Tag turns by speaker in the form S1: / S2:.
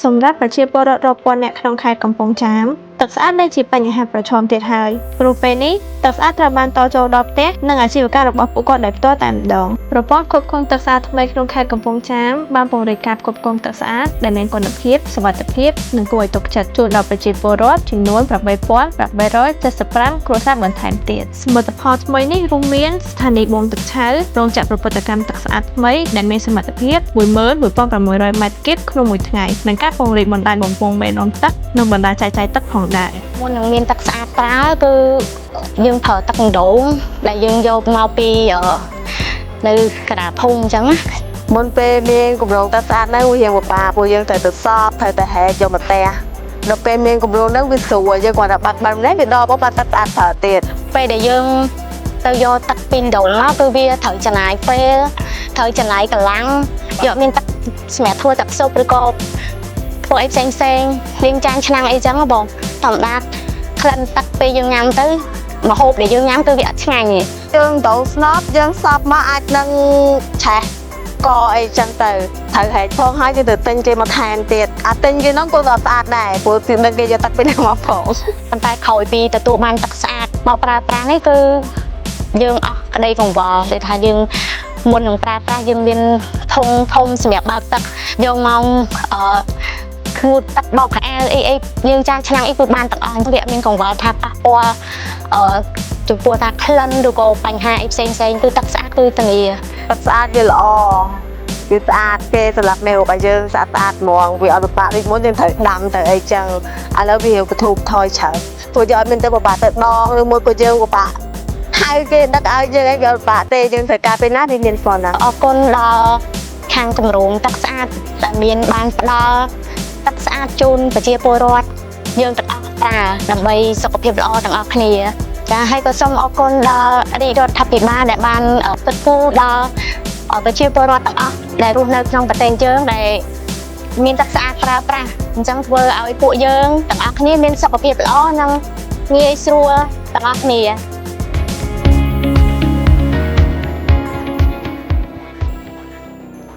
S1: សម្រាប់ប្រជាពលរដ្ឋរាប់ពាន់នាក់ក្នុងខេត្តកំពង់ចាមទឹកស្អាតនៅជាបញ្ហាប្រឈមទៀតហើយព្រោះពេលនេះទឹកស្អាតត្រូវបានតចូលដល់ផ្ទះនិងអាជីវកម្មរបស់ពួកគាត់ដោយផ្ទាល់តែម្ដងប្រព័ន្ធផ្គត់ផ្គង់ទឹកស្អាតថ្មីក្នុងខេត្តកំពង់ចាមបានពង្រីកការផ្គត់ផ្គង់ទឹកស្អាតដែលមានគុណភាពសុវត្ថិភាពនិងគួរឲ្យទុកចិត្តជូនដល់ប្រជាពលរដ្ឋចំនួន8875គ្រួសារបន្ថែមទៀតសមិទ្ធផលថ្មីនេះរួមមានស្ថានីយ៍បូមទឹកឆៅរោងចក្រប្រព្រឹត្តកម្មទឹកស្អាតថ្មីដែលមានសមត្ថភាព11600ម៉ែត្រគីបក្នុងមួយថ្ងៃនិងការពង្រីកបណ្ដាញបំពង់មេនាំទឹកនិងបណ្ដាញចែកចាយទឹកផងដែរ
S2: មុននឹងមានទឹកស្អាតប្រើគឺយើងប្រើទឹកអណ្ដូងដែលយើងយកមកពីនៅកណ្ដាលភូមិអញ្ចឹងណា
S3: មុនពេលមានគម្រោងទឹកស្អាតហ្នឹងវារៀងពិបាកពួកយើងត្រូវទៅសប់ត្រូវទៅហែកយកមកផ្ទះដល់ពេលមានគម្រោងហ្នឹងវាស្រួលយើងគ្រាន់តែបាត់បាត់ម្នេះវាដល់មកបាត់ទឹកស្អាតប្រើទៀត
S2: ពេលដែលយើងទៅយកទឹកពីអណ្ដូងមកគឺវាត្រូវចំណាយពេលត្រូវចំណាយកម្លាំងយកមានទឹកសម្រាប់ធ្វើទឹកស៊ុបឬក៏ធ្វើអីផ្សេងផ្សេងលាងចានឆ្នាំងអីចឹងហ៎បងធម្មតាក្លិនទឹកពេលយើងញ៉ាំទៅម្ហូបដែលយើងញ៉ាំគឺវាអត់ឆ្ងាញ់ទេ
S3: យើងទៅស្នប់យើងសប់មកអាចនឹងឆេះកអីចឹងទៅត្រូវហែកផងហើយយើងទៅទិញគេមកថែមទៀតអាទិញគេហ្នឹងក៏ស្អាតដែរព្រោះទីនឹងគេយកទឹកពីណាមកផង
S2: ប៉ុន្តែក្រោយពីទទួលបានទឹកស្អាតមកប្រើប្រាស់នេះគឺយើងអស់ក្តីកង្វល់ដែលថាយើងមុននឹងប្រើប្រាស់យើងមានធុងធំសម្រាប់បើកទឹកយកមកអឺខួតទឹកបោកខោអាវអីអីយើងចានឆ្នាំងអីគឺបានទាំងអស់វាអត់មានកង្វល់ថាប៉ះពាល់អឺចំពោះថាក្លិនឬក៏បញ្ហាអីផ្សេងផ្សេងៗគឺទឹកស្អាតគឺធានា
S3: ទឹកស្អាតវាល្អវាស្អាតគេសម្រាប់មេរោគឲ្យយើងស្អាតស្អាតហ្មងវាអត់ពិបាកដូចមុនយើងត្រូវដាំទៅអីចឹងឥឡូវវាកធូបថយច្រើនព្រោះយើងអត់មានទៅពិបាកទៅដងឬមួយក៏យើងពិបាកហៅគេដឹកឲ្យយើងអីវាអត់ពិបាកទេយើងត្រូវការពេលណាវាមានហ្វនណា
S2: អរគុណដល់ខាងគម្រោងទឹកស្អាតដែលមានបានផ្ដល់ទឹកស្អាតជូនប្រជាពលរដ្ឋយើងទាំងអស់ប្រើដើម្បីសុខភាពល្អទាំងអស់គ្នាចាហើយក៏សូមអរគុណដល់រាជរដ្ឋាភិបាលដែលបានផ្គត់ផ្គង់ដល់ប្រជាពលរដ្ឋទាំងអស់ដែលរស់នៅក្នុងប្រទេសយើងដែលមានទឹកស្អាតប្រើប្រាស់អញ្ចឹងធ្វើឲ្យពួកយើងទាំងអស់គ្នាមានសុខភាពល្អនិងងាយស្រួលទាំងអស់គ្នា។